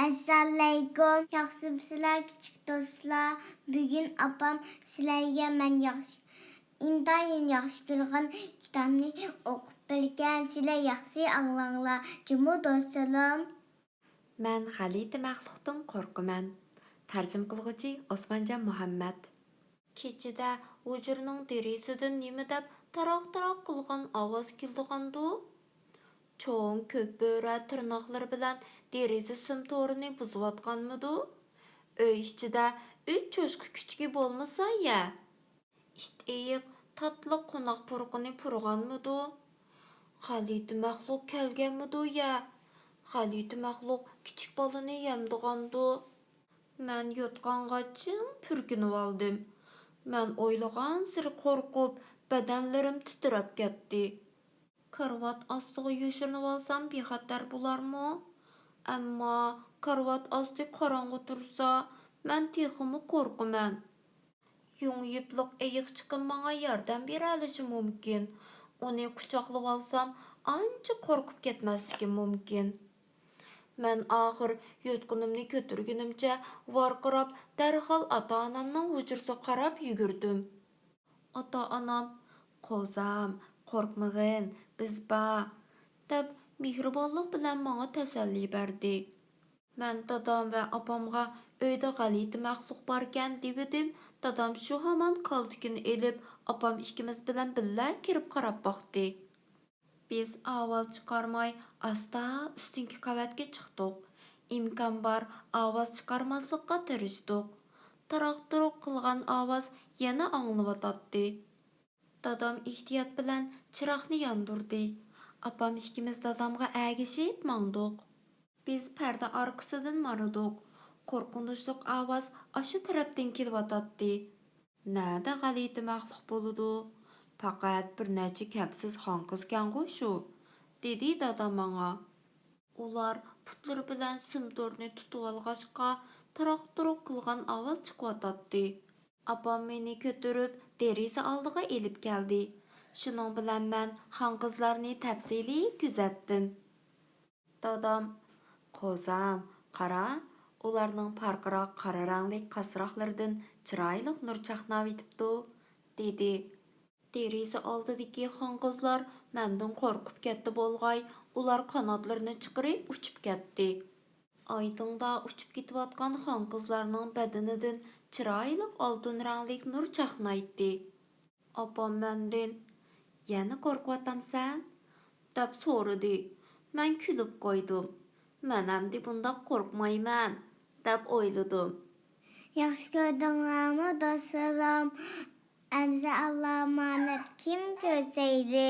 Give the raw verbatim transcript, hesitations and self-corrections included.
ئەسسالامۇئەلەيكۇم، ياخشىمۇسىلەر كىچىك دوستلار؟ بۈگۈن ئاپام سىلەرگە مەن ياخشى، ئىنتايىن ياخشى كۆرگەن كىتابنى ئوقۇپ بېرىكەن، سىلەر ياخشى ئاڭلاڭلار جۇمۇ دوستلىرىم. مەن غەلىتە مەخلۇقتىن قورقىمەن. تەرجىمە قىلغۇچى ئوسمانجان مۇھەممەت. كېچىدە ھۇجرىنىڭ دېرىزىدىن نېمىدەپ تاراق-تاراق قىلغان ئاۋاز كېلىدىغاندۇ؟ چوڭ كۆك بۆرە تىرناقلىرى بىلەن دېرىزە سىم تورىنى بۇزۇۋاتقانمىدۇ؟ ئۆي ئىچىدە ئۈچ چوشقا كۈچۈكى بولمىسا يە؟ ئىت ئېيىق تاتلىق قوناق پۇرىقىنى پۇرىغانمىدۇ؟ غەلىتە مەخلۇق كەلگەنمىدۇ يە؟ غەلىتە مەخلۇق كىچىك بالىنى يەمدىغاندۇ؟ مەن يوتقانغا چىڭ پۈركىنىۋالدىم. مەن ئويلىغانسېرى قورقۇپ، بەدەنلىرىم تىترەپ كەتتى. كارىۋات ئاستىغا يوشۇرۇنۇۋالسام بىخەتەر بولارمۇ؟ ئەمما كارىۋات ئاستى قاراڭغۇ تۇرسا، مەن تېخىمۇ قورقىمەن. يۇڭ يىپلىق ئېيىقچىقىم ماڭا ياردەم بېرەلىشى مۇمكىن. ئۇنى قۇچاقلىۋالسام، ئانچە قورقۇپ كەتمەسلىكىم مۇمكىن. مەن ئاخىر يوتقىنىمنى كۆتۈرگىنىمچە ۋارقىراپ، دەرھال ئاتا-ئانامنىڭ ھۇجرىسىغا قاراپ يۈگۈردۈم. ئاتا-ئانام، «قوزام، قورقمىغىن، بىز بار» دەپ، مېھرىبانلىق بىلەن ماڭا تەسەللى بەردى. مەن دادام ۋە ئاپامغا «ئۆيدە غەلىتە مەخلۇق باركەن» دېۋىدىم، دادام شۇ ھامان كالتىكىنى ئېلىپ، ئاپام ئىككىمىز بىلەن بىللە كىرىپ قاراپ باقتى. بىز ئاۋاز چىقارماي، ئاستا ئۈستۈنكى قەۋەتكە چىقتۇق. ئىمكان بار ئاۋاز چىقارماسلىققا تىرىشتۇق. تاراق-تۇرۇق قىلغان ئاۋاز يەنە ئاڭلىنىۋاتاتتى. دادام ئېھتىيات بىلەن چىراغنى ياندۇردى. ئاپام ئىككىمىز دادامغا ئەگىشىپ ماڭدۇق. بىز پەردە ئارقىسىدىن ماڭدۇق. قورقۇنچلۇق ئاۋاز ئاشۇ تەرەپتىن كېلىۋاتاتتى. «نەدە غەلىتە مەخلۇق بولىدۇ؟ پەقەت بىر نەچچە كەپسىز خانقىزكەنغۇ شۇ»، دېدى دادام ماڭا. ئۇلار پۇتلىرى بىلەن سىم تورنى تۇتۇۋالغاچقا، تاراق-تۇرۇق قىلغان ئاۋاز چىقىۋاتاتتى. ئاپام مېنى كۆتۈرۈپ، دېرىزە ئالدىغا ئېلىپ كەلدى. شۇنىڭ بىلەن مەن خانقىزلارنى تەپسىلىي كۆزەتتىم. دادام، «قوزام، قارا، ئۇلارنىڭ پارقىراق قارا رەڭلىك قاسراقلىرىدىن چىرايلىق نۇر چاقناۋېتىپتۇ» دېدى. دېرىزە ئالدىدىكى خانقىزلار مەندىن قورقۇپ كەتتى بولغاي، ئۇلار قاناتلىرىنى چىقىرىپ ئۇچۇپ كەتتى. ئايدىڭدا ئۇچۇپ كېتىۋاتقان خانقىزلارنىڭ بەدىنىدىن چىرايلىق ئالتۇن رەڭلىك نۇر چاقنايتتى. ئاپام مەندىن، «يەنە قورقۇۋاتامسەن؟» دەپ سورىدى. مەن كۈلۈپ قويدۇم. «مەن ئەمدى بۇنداق قورقمايمەن» دەپ ئويلىدىم. ياخشى كۆردۈڭلارمۇ دوستلىرىم؟ ئەمىسە ئاللا ئامانەت، كېيىن كۆرۈشەيلى.